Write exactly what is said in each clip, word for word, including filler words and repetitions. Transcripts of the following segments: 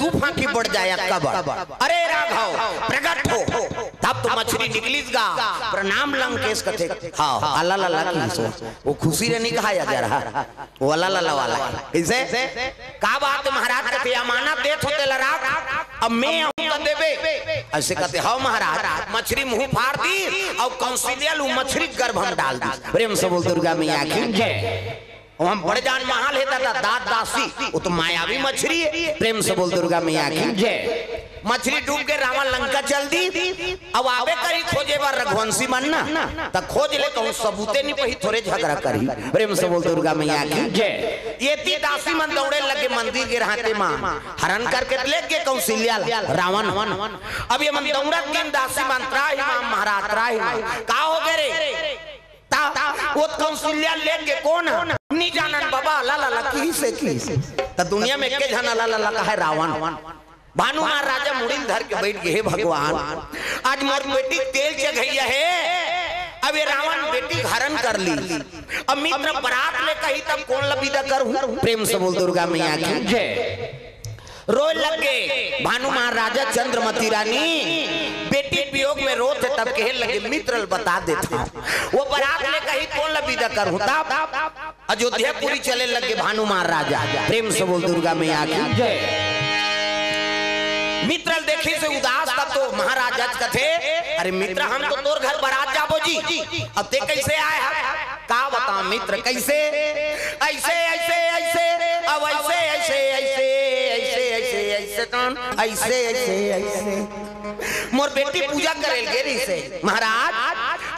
दू फांकी बढ़ जाय अतका बड़। अरे राघव, प्रगट हो। तब तो मछरी निकलिस गा, प्रणाम लंकेश कथे। हाँ, अला लला की सो। वो खुशी रे नी कहा या जरा। वो अला लला वाला हे। कइसे? का बात हे महाराज, कथे अमानत देत हों तेला राख, अब मैं आहूं त देबे। अइसे कथे, हव महाराज। मछरी मुंह फार दिस अउ कौंसिल्या ल मछरी के गर्भ म डाल दिस। प्रेम से बोल दुर्गा मैया की जय। वहां बड़े जान महल हे दादा, दास दासी, वो तो मायावी मछरी हे। प्रेम से बोल दुर्गा मैया की जय। मछरी डूब गे, रावण लंका चल दिस। अब आबे करही खोजे बर रघुवंशी मन ना, त खोज ले कहूं सबूते नी पाही, थोरे झगरा करही। प्रेम से बोल दुर्गा मैया की जय। एती दासी मन दौड़े लगे मंदिर के रहते मां, हरण करके ले गे कौंसिल्या ल रावण। अब ये मन दौड़त दिन दासी मन त्राहि मां महाराज, त्राहि मां। का हो गे रे? त वो कौंसिल्या ल ले गे कोन हे? नी जानन बाबा, अला लला किहिसे, किहिसे। त दुनिया में एके झन अला लला कहे, रावण। भानु महाराजा मुड़ी ल धर के बइठ गे, हे भगवान, आज मोर बेटी के तेल चघइया हे, अब ये रावण बेटी के हरण कर लिस। अब मित्र बरात ले कही तब कोन ल बिदा करहूं? प्रेम से बोल दुर्गा मैया की जय। रोय लग गे भानु महाराजा, चंद्रमती रानी बेटी के वियोग में रोत हे, तब कहे लगे मित्र ल बता देत हंव, वो बरात ले कही कोन ल बिदा करहूं? तब अयोध्यापुरी चले लगे भानु महाराजा। प्रेम से बोल दुर्गा मैया की जय। मित्र ल देखिस उदास, तब तो महाराजा कथे, अरे मित्र, हम तो तोर घर बरात जाबो जी, अब तें कइसे आय हस? का बतावं मित्र, कइसे? अइसे, अइसे, अइसे, अब अइसे, अइसे, अइसे, अइसे, अइसे, अइसे, कौन? अइसे, अइसे, अइसे। मोर बेटी पूजा करे ल गे रहिस हे महाराज,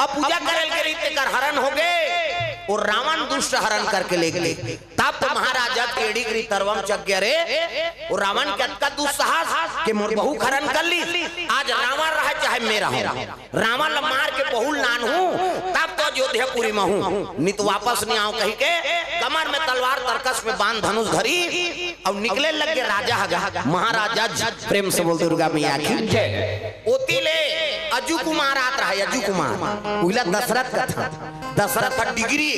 अब पूजा करे ल गे रहिस, तेकर हरण हो गे। वो रावण दुष्ट हरण करके ले गे। तब तो महाराजा के एड़ी गिरी तरवम चक गे रे, वो रावण के अतका दुस्साहस के मोर बहू के हरण कर लिस। आज रावण रहय चाहे मैं रहूं, रावण ल मार के बहू ल लानहूं, तब तो अयोध्यापुरी म आहूं, नी तो वापस नी आवं कहि के कमर में तलवार, तरकस में बाण, धनुष धरिस अउ निकले लग गे राजा ह गा, महाराजा। प्रेम से बोल दुर्गा मैया की जय। ओती ले अजू कुमार आत रहय, अजू कुमार, उहिला दशरथ कथन, दशरथ ह डिगरी,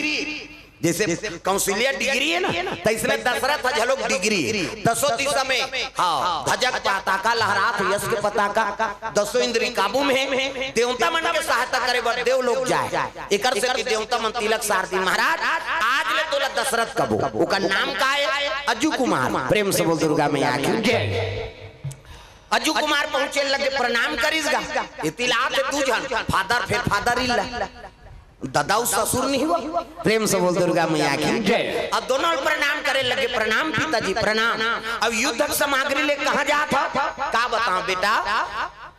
जइसे कौंसिल्या डिगरी हे ना, तइसने दशरथ ह घलोक डिगरी हे। दसों दिशा में, हाँ, ध्वजा के पताका लहरात हे, यश के पताका, दसों इंद्री काबू में हे, देवता मन के सहायता करे बर देवलोक जाय। एकर सेती देवता मन तिलक सार दिन, महाराज, आज ले तोला दशरथ कबो। ओकर नाम का हे? अजू कुमार। प्रेम से बोल दुर्गा मैया की जय। अजू कुमार पहुंचे लगे, प्रणाम करिस गा। एती ले आत हे दू झन, father, फेर father-in-law। ददा अउ ससुर नहीं हुआ। प्रेम से बोल दुर्गा मैया की जय। अब दोनों प्रणाम करे लगे, प्रणाम पिताजी, प्रणाम। अब युद्ध के सामग्री ले कहाँ जात हव? का बतावं बेटा,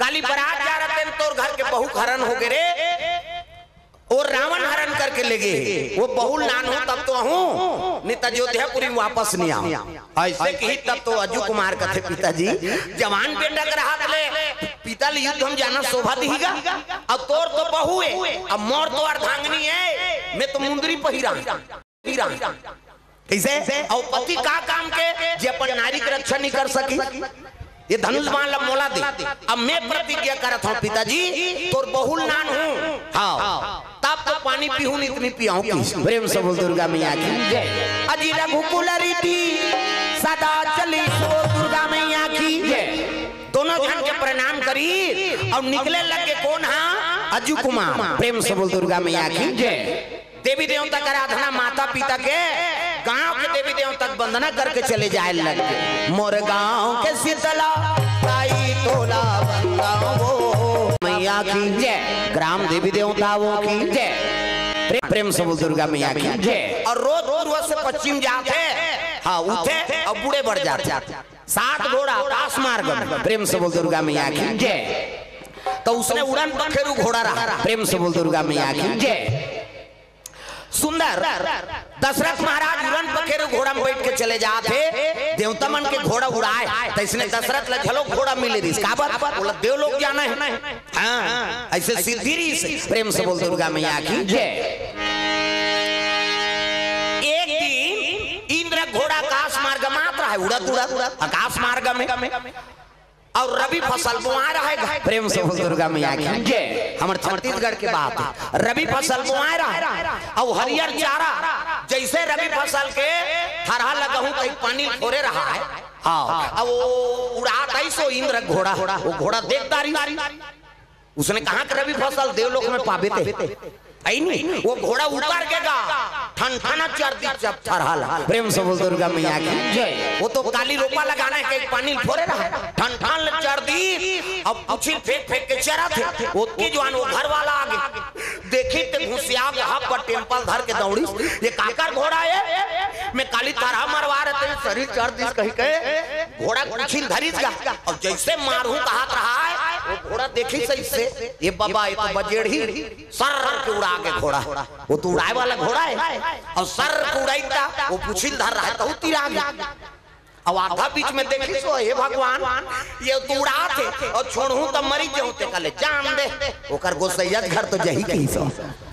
काली बरात जा रहतेन, तोर घर के बहू के हरण हो गे रे, वो रावण हरण करके ले गे हे। वो बहू ल लानहूं तब तो आहूं, नी त अयोध्यापुरी म वापस नी आवं। अइसे किहिस तब तो अजू कुमार कथे, पिताजी, जवान बेटा के रहत ले पिता ल युद्ध म जाना शोभा दिही गा। अब तोर तो बहू हे, अब मोर तो अर्धांगिनी हे, मैं तो मुंदरी पहिराहूं, पहिराहूं। कइसे? अउ पति का काम के, जे अपन नारी के रक्षा नी कर सकिस? ये धनुष बाण ल मोला दे। अब मैं प्रतिज्ञा करत हंव पिताजी, तोर बहू ल लानहूं। हाँ। तब तो पानी पीहूं, नी त नी पियावं किहिस। प्रेम से बोल दुर्गा मैया की जय। अजी रघुकुल रीति सदा चली, सो दुर्गा मैया की जय। दोनों झन के प्रणाम करिस अउ निकले लगे। कोन हा? अजू कुमार। प्रेम से बोल दुर्गा मैया की जय। देवी देवता के आराधना, माता पिता के, गांव के देवी देवता के वंदना करके चले जाय लगे। मोर गांव के शीतला ताई तोला वंदावो। मैया की जय। ग्राम देवी देवताओं की जय। प्रे-, प्रेम से बोल दुर्गा मैया की जय। अउ रोज पूर्व से पश्चिम जात हे, हाँ, उठे अउ बूड़े बर जात हे। सात घोड़ा आकाश मार्ग में। प्रेम से बोल दुर्गा मैया की जय। त उसने उड़न पखेरु घोड़ा रहा। प्रेम से बोल दुर्गा मैया की जय। सुंदर दशरथ महाराज उड़न पखेरु घोड़ा में बइठ के चले जात हे, देवता मन के घोड़ा उड़ाय, तइसने दशरथ ला घलो घोड़ा मिले रिहिस। काबर? ओला देवलोक जाना हे। हाँ, अइसे सिद्धि रिहिस। प्रेम से बोल दुर्गा मैया की जय। एक दिन इंद्र घोड़ा आकाश मार्ग में आत रहय, उड़त उड़त आकाश मार्ग में। अउ रबी फसल बोआय रहय गा। प्रेम से बोल दुर्गा मैया की जय। हमर छत्तीसगढ़ के बात हे, रबी फसल बोआय रहय अउ हरियर चारा, जइसे रबी फसल के थरहा लगाहूं त पानी ल थोरे रहय, आओ। अब वो उड़ात आइस ओ इंद्र घोड़ा, वो घोड़ा देख डारिस। उसने कहा कि रबी फसल देवलोक में पाबे ते। आई नहीं, वो घोड़ा उतर के गा, ठन ठन चर दिस जब थरहा ल। प्रेम से बोल दुर्गा मैया की जय। वो तो काली रोपा लगाना है, कहीं पानी फोरे रहा, ठन ठन चर दिस। अब पुछिल फेंक फेंक के चरत हे, ओतकी जुवान वो घर वाला आगे। देखिस ते घुसिया के हाथ पर टेम्पल धर के दौड़िस, ये काकर घोड़ा हे? मैं काली थरहा मरवा रहे तें, सरीर चर दिस कहि के घोड़ा पुछिल धरिस गा। अउ जइसे मारहूं कहत रहा हे, वो घोड़ा देखिस अइसे, ये बबा, ये तो बजेड़ही, सर के उड़ा गे घोड़ा। वो तो उड़ाए वाला घोड़ा हे, अउ सर के उड़ाइस त वो पुछिल धर रहा हे, तहू तिरा गे। अउ आधा बीच में देखिस ओ, हे भगवान, ये तो उड़ात हे, अउ छोड़हूं त मरी जाहूं, ते कहले, जान दे, ओकर गोसइया घर तो जही कहिस ओ।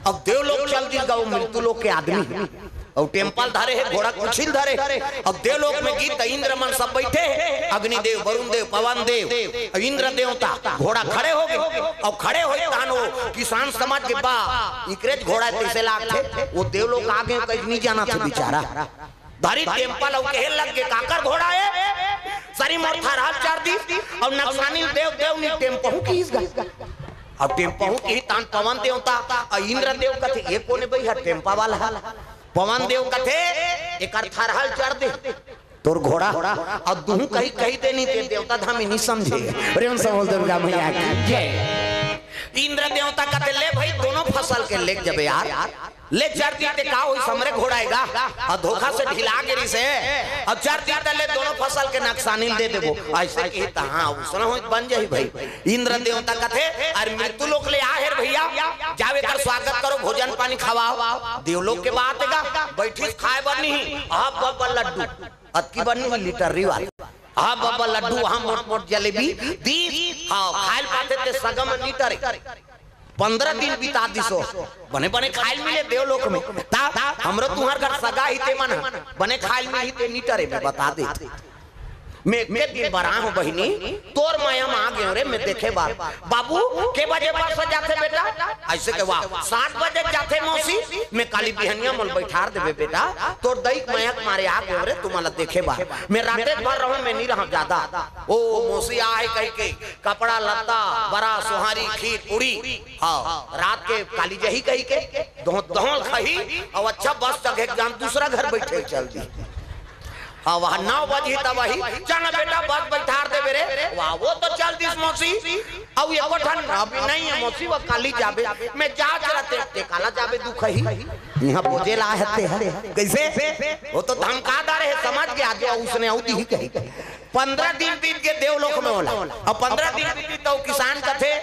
अब देवलोक चल दिस गा ओ मृत्यु लोक के आदमी। अउ टेम्पल धरे हे, घोड़ा पुछिल धरे। अब देवलोक में गिस त इंद्र मन सब बइठे हे, अग्निदेव, वरुण देव, पवन देव, अउ इंद्र देवता। घोड़ा खड़े हो गे। अउ खड़े होइस तहान ओ किसान समझ गे बा, इकरेच घोड़ा हे तइसे लागथे। वो देवलोक आगे कहीं नहीं जाना था बेचारा। धरिस टेम्पल अउ कहे लग गे, काकर घोड़ा हे? सरी मोर थरहा ल चर दिस, अउ नक्सानिल देव देव नी टेम्पहूं किहिस गा। अब टेम्पहूं किहिस तहान पवन देवता, अउ इंद्र देव कथे, ये कोन हे भई, हर टेम्पा वाला हे। पवन देव कथे, एकर थरहा ल चर दे, तोर घोड़ा, अउ दुहूं कहीं कहि दे नी ते देवता धामी नी समझे। प्रेम से बोल दुर्गा मैया की जय। इंद्र देवता कथे, ले भई, दोनों फसल के लेग जबे यार। ले चर दिस ते का होइस, हमरे घोड़ा हे गा, अउ धोखा से ढिला गे रिहिसे, अउ चर दिस त ले दोनों फसल के नक्सानिल दे देबो। अइसे किहिस त हां, उसना होइस बन जाही भई। इंद्र देवता कथे, अरे मृत्यु लोक ले आए हस भइया, जाव एकर स्वागत करो, भोजन पानी खवाव। देवलोक के बात हे गा, बइठिस खाए बर नहीं, अब बब्बर लड्डू, अतकी बर नहीं, लीटरी वाला। अब बब्बर लड्डू, वहां मोट मोट जलेबी दिस, हां, खाए ल पाथे ते सगा म नी टरे। पंद्रह दिन बिता दिस ओ, बने बने खाए ल मिले देवलोक में। त हमरो तुंहर घर सगा ही ते मन ह, बने खाए ल मिलही ते नी टरे, मैं बता देत हंव। मैं एके दिन बर आए हंव बहिनी, तोर मया म आ गेंव रे, मैं देखे बर। बाबू, के बजे बस जाथे बेटा? अइसे के, वाह, सात बजे जाथे मौसी, मैं काली बिहनिया मोला बइठार देबे बेटा, तोर दई के मया के मारे आ गेंव रे, तुमन ला देखे बर। मैं रातेच भर रहंव, मैं नी रहंव जादा। ओ मौसी आए कहि के, कपड़ा लत्ता, बरा, सोहारी, खीर, पूड़ी, हां, रात के काली जही कहि के, दोह-, दोहल खाही, अउ अच्छा बस चघे के जान दूसरा घर बइठे चल दिही। हां, वहां नौ बजही तब वही, चल ना बेटा, बस बइठार देबे रे। वाह, वो तो चल दिस मौसी। अउ एको ठन अभी नहीं हे मौसी, वो काली जाबे, मैं जात रहितेंव, ते काला जाबे दुखही। इहां बोजे ला हे ते ह। कइसे? वो तो धमका डारे हे, समझ गे, आज उसने अउ दिही कहि। पंद्रह दिन बीत गे देवलोक में ओला। अब पंद्रह दिन बीत गे त किसान कथे,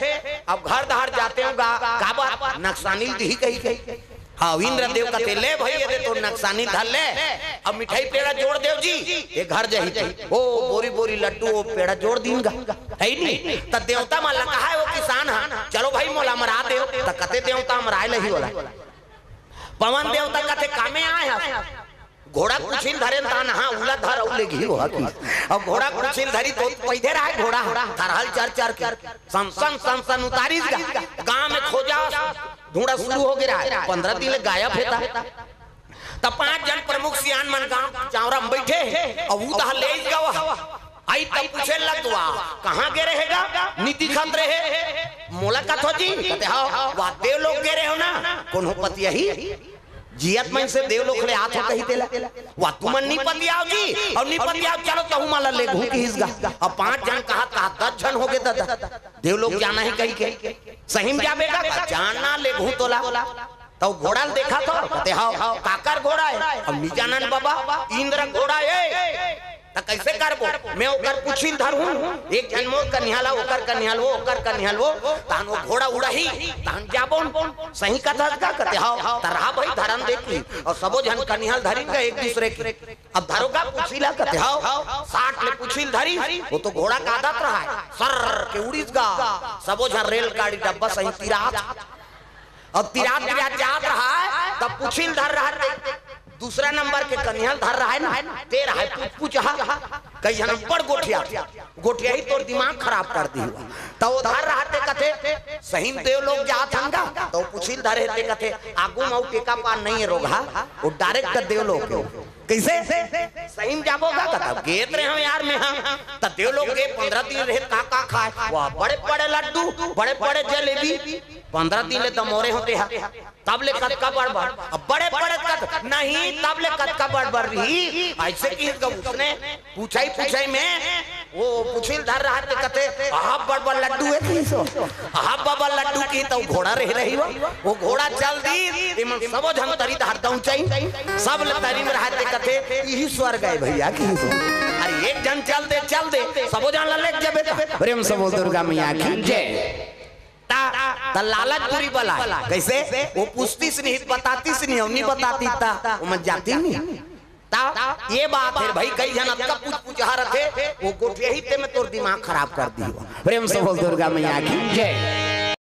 अब घर डहर जातेंव गा, काबर नक्सानिल दिही कहि के। हां, इंद्रदेव कथे, ले भई, ये दे तोर नक्सानिल धर ले, अब मिठाई पेड़ा जोड़ देव जी, ये घर जही। ओ बोरी बोरी लड्डू, ओ पेड़ा जोड़ दीन गा, हे नी? त देवता मन ला कहाय, ओ किसान ह, चलो भई, मोला अमरा देव, त कथे देवता अमराय लही ओला। पवन देवता कथे, कामे आए हस? घोड़ा पुछिल धरेन तहान, हां, उला धर अउ लेगही ओहा कि। अब घोड़ा पुछिल धरिस त पइधे रहय घोड़ा, थरहा ल चर चर के, सन सन सन सन उतारिस गा। गांव में खोजा, ढूंढा शुरू हो गे रहय, पंद्रह दिन ले गायब हे त। त पांच झन प्रमुख सियान मन गांव चांवरा म बइठे हे, अउ उतहा ले आइस गा। अइस त पूछे लग गा, कहां गे रहे गा? नी दिखत रहे। मोला कथो जी? कथे, हव। वाह, देवलोक गे रहे हो ना, कोनो पतियाही? जियत मन से देवलोक ले आथो कही तेला। वाह, तुमन नी पतियाव जी, अउ नी पतियाव, चलो तहू मन ला लेगहूं किहिस गा। अब पांच झन कहत कहत दस झन हो गे ददा। देवलोक जाना हे कहि के। सही म जाबे गा? जाना, लेगहूं तोला। त ओ घोड़ा ल देखत हो? कथे, हव। काकर घोड़ा हे? अब नी जानन बबा, इंद्र घोड़ा हे। त कइसे करबो? मैं ओकर पुछी ल धरहूं, एक झन मोर कनिहा ल, ओकर कनिहा ल, वो ओकर कनिहा ल, वो, तहन वो घोड़ा उड़ही, तहन जाबोन। सही कथस गा? कथे, हव। त रहा भई, धरन देख ली। अउ सबो झन कनिहा ल धरिन गा एक दूसरे के। अब धरो गा पुछी ल, कथे, हव। साट ले पुछी ल धरिस, वो तो घोड़ा के आदत रहय, सर के उड़िस गा। सबो झन रेलगाड़ी डब्बा सही तिरात। अब तिरात तिरात जात रहय, तब पुछी ल धर रहय ते। दूसरा नंबर के कनिहा ल धर रहा है ना, ते रहा है पुचपुचहा। कई झन बड़ गोठिया, गोठिया ही तोर दिमाग खराब कर दी हुआ। त वो धर रहा ते कथे, सही म देव लोक जात हन गा? त वो पुछी ल धरे ते कथे, आगू म अउ टेका पार नहीं है रोगहा, वो डायरेक्ट देव लोक हे। कइसे? सही म जाबो गा? कथे, अब गेत रहे हंव यार मैं, हाँ। त देव लोक गे, पंद्रह दिन रहे, का का खाए? वाह, बड़े बड़े लड्डू, बड़े बड़े जलेबी। पंद्रह दिन ले दमोरे होते हैं, तब ले कतका बड़ बड़, अब बड़े बड़े कत-, नहीं, तब ले कतका बड़ बड़ रही। ऐसे किहिस गा उसने, पूछई पूछई में वो पुछी ल धर रहा ते कथे, "अहा बड़ बड़ लड्डू हे?" किहिस वो। "अहा बड़ बड़ लड्डू," किहिस त वो घोड़ा रहे रही वो, वो घोड़ा चल दिस, एमन सबो झन तरी डहर दउंचइन, सब ले तरी म रहा ते कथे, "इही स्वर्ग हे भइया," किहिस वो। अरे एक झन चल दे, चल दे, सबो झन ला लेके जाबे त। प्रेम से बोल दुर्गा मैया की जय। त, त लालच बुरी बला हे। कइसे? वो पूछतिस नहीं, बतातिस नहीं, अउ नहीं बतातिस त ओमन जातिस नहीं। त ये बात हे भई, कई झन अतका पुचपुचहा रथे, वो गोठिया ही ते में तोर दिमाग खराब कर दिही। प्रेम से बोल दुर्गा मैया की जय।